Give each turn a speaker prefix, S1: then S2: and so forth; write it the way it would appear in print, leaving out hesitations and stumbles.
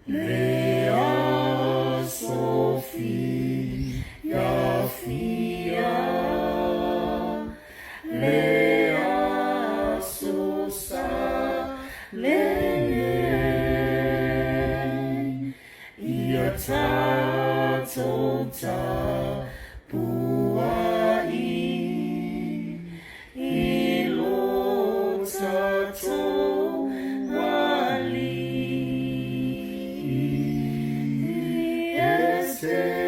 S1: Le aso fiafia, le aso sa lenei, ia tatou tapuai i lo tatou Alii. E se